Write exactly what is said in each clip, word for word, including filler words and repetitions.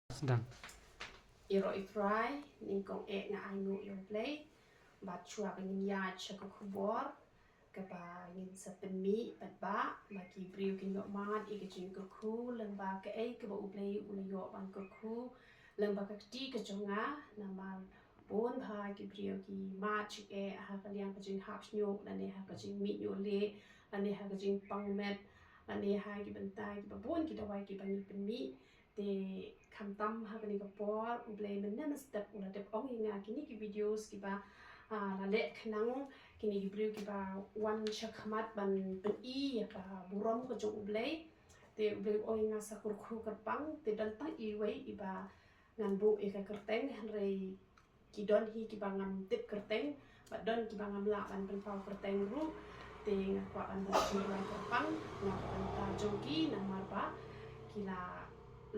Sdang. Ïaroh ïa U Trai, nyngkong eh nga ainguh ïa U Blei bad shuwa ba ngin ïaid sha ka khubor kaba ngin sa pynmih bad ba, ba ki briew kin ïoh mad ïa ka jingkyrkhu lyngba kaei kaba U Blei u la ïoh ban kyrkhu lyngba ka kti ka jong nga. Namar bun bha ki briew ki mad jingeh ha ka liang ka jinghap shñiuh lane ha ka jingmih ñiuh lieh lane ha ka jingpang met lane ha ki bynta kiba bun ki dawai kiba ngi pynmih. Te khamtam ha kane ka por U Blei mynne mynstep u la dep ong ïa nga kine ki videos kiba, ah, la leh khnang kine ki briew kiba wan shakhmat ban pyni ïa ka burom ka jong U Blei. Te U Blei u ong ïa nga sa kyrkhu kyrpang, te don tang iwei iba ngan buh ïa ka kyrteng, hynrei ki don hi kiba ngam tip kyrteng bad don kiba ngam lah ban pynpaw kyrteng ruh. Te nga kwah ban buh shuwa kyrpang na ka bynta jong ki, namar ba ki la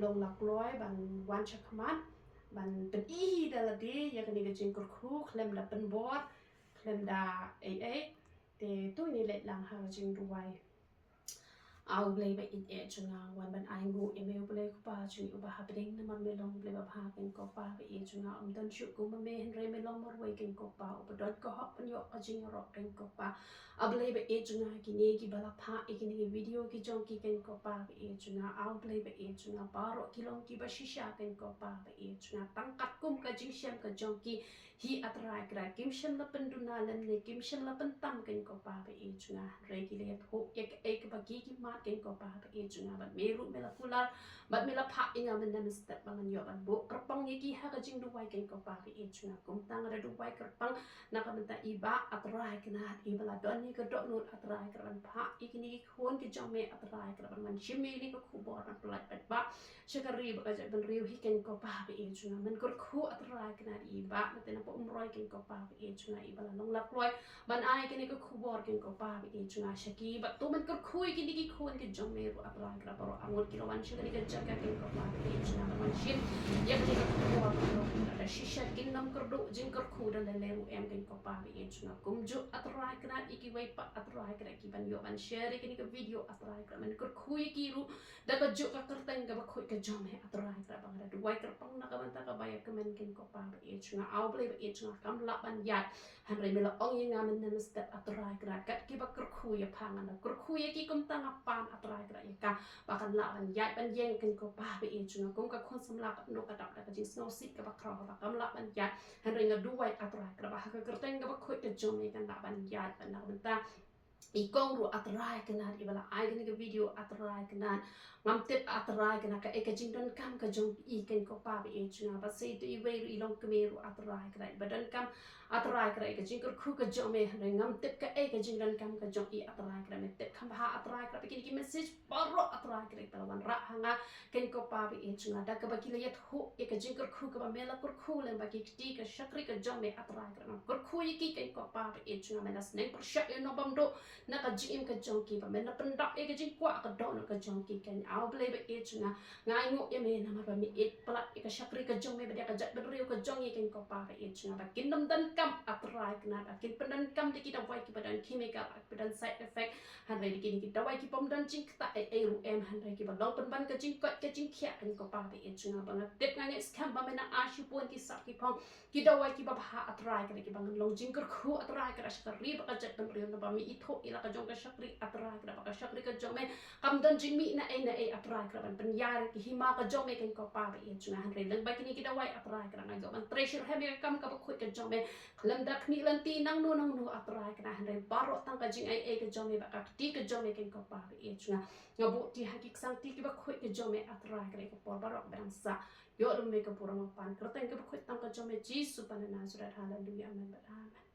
long la kloi ban wan shakhmat ban pyni da lade ïa kane ka jingkyrkhu khlem da pynbor khlem da ei ei. Te to ngin leit lang ha ka jingduwai. A U Blei ba ïeit eh jong nga, wan ban ainguh ïa me U Blei U Kpa jong ngi uba ha bneng, namar me long U Blei ba bha keiñ ko Pa ba ïeit jong nga. Ym don shuh kum ma me, hynrei me long marwei keiñ ko Pa, uba don ka hok ban ïoh ka jingïaroh keiñ ko Pa. A Blei ba ïeit jong nga, kine kiba la phah ïa kine ki video ki jong ki keiñ ko Pa ba ïeit jong nga, A Blei ba ïeit jong nga, baroh ki long kiba shisha keiñ ko Pa ba ïeit jong nga. Tang katkum ka jingshem ka jong ki hi A Trai Kynrad, kim shym la pynduna lymne kim shym la pyntam keiñ ko Pa ba ïeit jong nga. Hynrei ki la ïathuh ïa kaei kaba ki ki mad keiñ ko Pa ba ïeit jong nga, bad me ruh me la kular bad me la phah ïa nga mynne mynstep ba ngan ïoh ban buh kyrpang ïa ki ha ka jingduwai keiñ ko Pa ba ïeit jong nga. Kumta nga da duwai kyrpang na ka bynta i Bah A Trai Kynrad, iba la don ïa ka dohnud A Trai Kynrad ban phah ïa kine ki khun ki jong me A Trai Kynrad ban wan shim ïa kane ka khubor ban pyllait paidbah sha ka ri bad ka jaitbynriew hi keiñ ko Pa ba ïeit jong nga. Men kyrkhu A Trai Kynrad i Bah, na te na Bah Umroi keiñ ko Pa ba ïeit jong nga, iba la long la kloi ban ai kane ka khubor keiñ ko Pa ba ïeit jong nga sha ki. Bad to men kyrkhu ïa kine ki khun ki jong me ruh A Trai Kynrad, baroh arngut ki la wan sha kane ka jaka keiñ ko Pa ba ïeit jong nga, ban wan shim ïa kane ka khubor, da shisha kin nym kyrduh jingkyrkhu da lei lei ruh em keiñ ko Pa ba ïeit jong nga. Kumjuh A Trai Kynrad ïa kiwei pat A Trai Kynrad kiban ïoh ban share ïa kane ka video A Trai Kynrad, men kyrkhu ïa ki ruh da kajuh ka kyrteng kaba khuid ka jong me A Trai Kynrad. Ba nga da duwai kyrpang na ka bynta kaba ïa kmen keiñ ko Pa ba ïeit jong nga. A U Blei ba ïeit jong nga, kam lah ban ïaid, hynrei me la ong ïa nga mynne mynstep A Trai Kynrad, kat kiba kyrkhu ïa pha ngan da kyrkhu ïa ki. Kumta nga pan A Trai Kynrad ïa ka ba kan lah ban ïaid ban ïeng keiñ ko Pa ba ïeit jong nga, kum ka khun samla ka nud ka dap da ka jingsngewsih kaba khraw kaba kam lah ban ïaid. Hynrei nga duwai A Trai Kynrad ba ha ka kyrteng kaba khuid ka jong me kan lah ban ïaid. Bad na ka bynta i kong ruh A Trai Kynrad, iba la ai kane ka video A Trai Kynrad, ngam tip A Trai Kynrad kaei ka jingdonkam ka jong i keiñ ko Pa ba ïeit jong nga. Bad sa ïa iwei ruh i longkmie ruh A Trai Kynrad, iba donkam A Trai Kynrad ïa ka jingkyrkhu ka jong me, hynrei ngam tip kaei ka jingdonkam ka jong i A Trai Kynrad. Me tip kham bha A Trai Kynrad ba kine ki message baroh A Trai Kynrad ba la wanrah ha nga keiñ ko Pa ba ïeit jong nga, da kaba ki la ïathuh ïa ka jingkyrkhu kaba me la kyrkhu lyngba ki kti ka shakri ka jong me A Trai Kynrad. Kyrkhu ïa ki keiñ ko Pa ba ïeit jong nga, me la sneng pyrshah ïa u nongbymduh na ka jingim ka jong ki, ba me la pyndap ïa ka jingkwah ka dohnud ka jong ki keiñ. A U Blei ba ïeit jong nga, nga ainguh ïa me namar ba me ïeit palat ïa ka shakri ka jong me bad ïa ka jaitbynriew ka jong ngi keiñ ko Pa ba ïeit jong nga, ba kin nym donkam A Trai Kynrad, ba kin pyndonkam da ki dawai kiba don chemical, kiba don side effect. Hynrei da kine ki dawai ki bym don jingktah ei ei ruh em, hynrei kiba long pynban ka jingkoit ka jingkhiah keiñ ko Pa ba ïeit jong nga. Ba nga tip nga ngeit skhem ba me nang ai shibun ki sap ki phong ki dawai kiba bha A Trai Kynrad, kiba ngan long jingkyrkhu A Trai Kynrad sha ka ri bad ka jaitbynriew, naba me ithuh ïa la ka jong ka shakri A Trai Kynrad, ba ka shakri ka jong me kam don jingmih na ei na ei A Trai Kynrad ban pynïar ïa ki hima ka jong me keiñ ko Pa ba ïeit jong nga. Hynrei lyngba kine ki dawai A Trai Kynrad, nga ïoh ban trei shitrhem ïa ka kam kaba khuid ka jong me, khlem da khmih lynti nangno nangno A Trai Kynrad, hynrei baroh tang ka jingaiei ka jong me bad ka kti ka jong me keiñ ko Pa ba ïeit jong nga. Nga buh ti ha ki ksangti kiba khuid ka jong me A Trai Kynrad, ka por baroh ba dang sah. Ïoh lum me ka burom, nga pan kyrteng kaba khuid tam ka jong me Jisu Bah na Nasareth. Haleluya, amen bad amen.